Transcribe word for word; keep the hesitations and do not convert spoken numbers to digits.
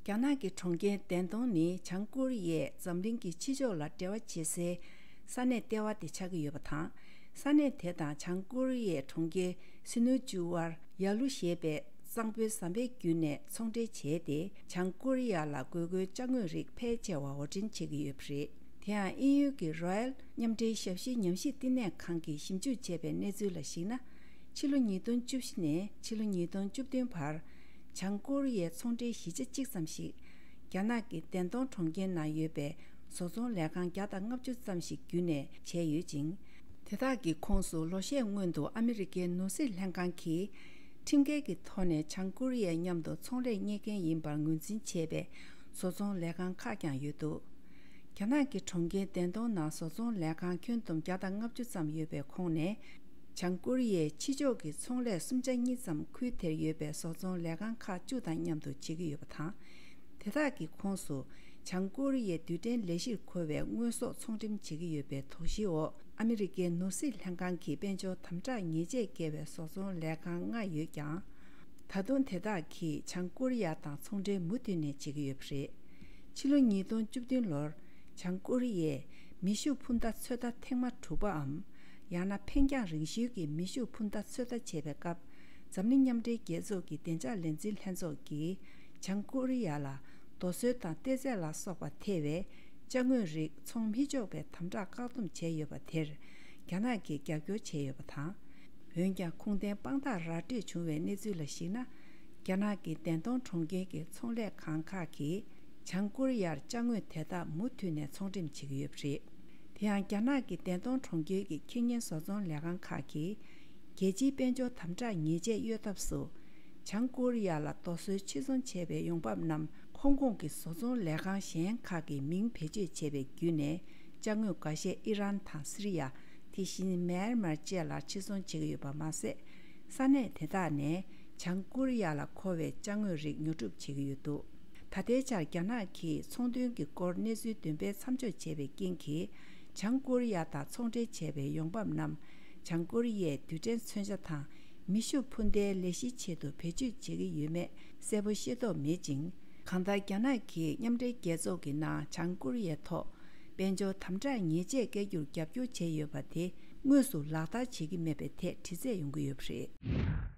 རྒྱ་ནག་གི་གྲོང་ཁྱེར་ཏན་ཏོང་ནི་བྱང་ཀོ་རི་ཡས་འཛམ་གླིང་གི་ཕྱི་ཕྱོགས་ལ་འབྲེལ་བ་བྱེད་སའི་ས་གནས་ལྟེ་བ་དེ་ཆགས་ཀྱི་ཡོད་པ་དང་། ས་གནས་དེ་དང་བྱང་ཀོ་རི་ཡའི་གྲོང་ཁྱེར་སི་ནུ་ཅུ་བར་ཡ་ལུ་ཞེས་པའི་གཙང་པོའི་ཟམ་པའི་བརྒྱུད་ནས་ཚོང་འབྲེལ་བྱས་ཏེ། བྱང་ཀོ་རི་ཡ་ལ་དགོས་མཁོའི་ཅ་དངོས་རིགས་ཕལ་ཆེ་བ་དབོར་འདྲེན་བྱེད་ཀྱི་ཡོད་པ་རེད། དེ་ཡང་དབྱིན་ཡུལ་གྱི་རོ་ཡལ་མཉམ་འབྲེལ་ཞབས་ཞུའི་ཉམས་ཞིབ་བསྟི་གནས་ཁང་གིས་ཞིབ་འཇུག་བྱས་པའི་གནས་ཚུལ་ལ་གཞིགས་ན། ཕྱི་ལོ་ཉིས་སྟོང་བཅུ་བཞི་ནས་ཕྱི་ལོ་ཉིས་སྟོང་བཅུ་བདུན་བར། བྱང་ཀོ་རི་ཡའི་ཚོང་འབྲེལ་བཞི་ཆ་གཅིག་ཙམ་ཞིག་རྒྱ་ནག་གི་ཏན་ཏོང་གྲོང་ཁྱེར་ནང་ཡོད་པའི་བཟོ་ཚོང་ལས་ཁང་བརྒྱ་དང་ལྔ་བཅུ་ཙམ་ཞིག་བརྒྱུད་ནས་བྱས་ཡོད་ཅིང་། དེ་དག་གི་ཁོངས་སུ་ལོ་ཤས་སྔོན་དུ་ཨ་མི་རི་ཀའི་ནོར་སྲིད་ལྷན་ཁང་གིས་ཁྲིམས་འགལ་གྱི་ཐོག་ནས་བྱང་ཀོ་རི་ཡའི་མཉམ་དུ་ཚོང་ལས་གཉེར་མཁན་ཡིན་པར་ངོས་འཛིན་བྱས་པའི་བཟོ་ཚོང་ལས་ཁང་ཁག་ཀྱང་ཡོད་འདུག་རྒྱ་ནག་གི་གྲོང་ཁྱེར་ཏན་ཏོང་ནང་བཟོ་ཚོང་ལས་ཁང་ཁྱོན་བསྡོམས་བརྒྱ་དང་ལྔ་བཅུ་ཙམ་ཡོད་པའི་ཁོངས་ནས། བྱང་ཀོ་རི་ཡའི་ཕྱི་ཕྱོགས་ཀྱི་ཚོང་ལས་སུམ་ཆ་གཉིས་ཙམ་ཁུལ་དེར་ཡོད་པའི་བཟོ་ཚོང་ལས་ཁང་ཁག་བཅུ་དང་མཉམ་དུ་བྱེད་ཀྱི་ཡོད་པ་དང་། དེ་དག་གི་ཁོངས་སུ་བྱང་ཀོ་རི་ཡའི་རྡུལ་ཕྲན་ལས་གཞིར་མཁོ་བའི་དངོས་ཟོག་ཚོང་འགྲེམས་བྱེད་ཀྱི་ཡོད་པའི་དོགས་གཞིའི་འོག་ཨ་མི་རི་ཀའི་ནོར་སྲིད་ལྷན་ཁང་གིས་དཔལ་འབྱོར་དམ་དྲག་ཉེས་ཆད་བཀལ་བའི་བཟོ་ཚོང་ལས་ཁང་ལྔ་ཡོད་ཀྱང་། ད་དུང་དེ་དག་གིས་བྱང་ཀོ་རི་ཡ་དང་ཚོང་འབྲེལ་མུ་མཐུད་ནས་བྱེད་ཀྱི་ཡོད་པ་རེད། ཕྱི་ལོ་ཉིས་སྟོང་བཅུ་བདུན་ལོར་བྱང་ཀོ་རི་ཡས་མེ་ཤུགས་འཕུར་མདའ་ཚོད་ལྟ་ཐེངས་མ་དྲུག་པའམ། ཡང་ན་འཕེན་རྒྱང་རིང་ཤོས་ཀྱི་མེ་ཤུགས་འཕུར་མདའ་ཚོད་ལྟ་བྱས་པའི་སྐབས། འཛམ་གླིང་མཉམ་འབྲེལ་རྒྱལ་ཚོགས་ཀྱི་བདེ་འཇགས་ལས་འཛིན་ལྷན་ཚོགས་ཀྱིས་བྱང་ཀོ་རི་ཡ་ལ་རྡོ་སོལ་དང་ཏོག་ཙེ་ལ་སོགས་པ་ཐེ་བའི་ཅ་དངོས་རིགས་ཚོང་མི་ཆོག་པའི་དམ་དྲག་བཀག་སྡོམ་བྱས་ཡོད་པ་དེར་རྒྱ་ནག་གིས་རྒྱབ་སྐྱོར་བྱས་ཡོད་པ་དང་། འོན་ཀྱང་ཁུངས་ལྡན་དཔང་རྟགས་ར་སྤྲོད་བྱུང་བའི་གནས་ཚུལ་ལ་གཞིགས་ན། རྒྱ་ནག་གི་ཏན་ཏོང་གྲོང་ཁྱེར་གྱི་ཚོང་ལས་ཁང་ཁག་གིས་བྱང་ཀོ་རི་ཡར་ཅ་དངོས་དེ་དག་མུ་མཐུད་ནས་ཚོང་འགྲེམས་བྱེད་ཀྱི་ཡོད་པ་རེད། དེ་ཡང་རྒྱ་ནག་གི་ཏན་ཏོང་གྲོང་ཁྱེར་གྱི་ཁེ་གཉེར་བཟོ་ཚོང་ལས་ཁང་ཁག་གིས་རྒྱལ་སྤྱིའི་དཔལ་འབྱོར་དམ་དྲག་ཉེས་ཆད་གཡོལ་ཐབས་སུ། བྱང་ཀོ་རི་ཡ་ལ་རྡོ་སོལ་ཕྱིར་ཚོང་བྱས་པའི་ཡོང་འབབ་རྣམས་ཧོང་ཀོང་གི་བཟོ་ཚོང་ལས་ཁང་གཞན་ཁག་གི་མིང་བེད་སྤྱོད་བྱས་པའི་བརྒྱུད་ནས་ཅ་དངོས་འགའ་ཤས་ཨི་རན་དང་སི་རི་ཡ། དེ་བཞིན་མེན་མར་བཅས་ལ་ཕྱིར་ཚོང་བྱེད་ཀྱི་ཡོད་པ་མ་ཟད། ས་གནས་དེ་དག་ནས་བྱང་ཀོ་རི་ཡ་ལ་མཁོ་བའི་ཅ་དངོས་རིགས་ཉོ་སྒྲུབ་བྱེད་ཀྱི་ཡོད་འདུག་ད་ལྟའི་ཆར་རྒྱ་ནག་གིས་ཚོང་དོན་གྱི་སྐོར་གནས་ཚུལ་འདོན་སྤེལ་མཚམས་འཇོག་བྱས་པའི་རྐྱེན་གྱིས། བྱང་ཀོ་རི་ཡ་དང་ཚོང་འབྲེལ་བྱས་པའི་ཡོང་འབབ་རྣམས་བྱང་ཀོ་རི་ཡའི་རྡུལ་ཕྲན་མཚོན་ཆ་དང་མེ་ཤུགས་འཕུར་མདའི་ལས་གཞིའི་ཆེད་དུ་བེད་སྤྱོད་བྱེད་ཀྱི་ཡོད་མེད་གསལ་པོ་ཤེས་རྟོགས་མེད་ཅིང་། གང་ལྟར་རྒྱ་ནག་གིས་མཉམ་འབྲེལ་རྒྱལ་ཚོགས་ཀྱི་ནང་བྱང་ཀོ་རི་ཡའི་ཐོག་དཔལ་འབྱོར་དམ་དྲག་ཉེས་ཆད་བཀལ་རྒྱུར་རྒྱབ་སྐྱོར་བྱས་ཡོད་པ་དེ་དངོས་སུ་ལག་བསྟར་བྱེད་ཀྱི་མེད་པའི་ཐད་དྲི་རྩད་ཡོང་གི་ཡོད་པ་རེད།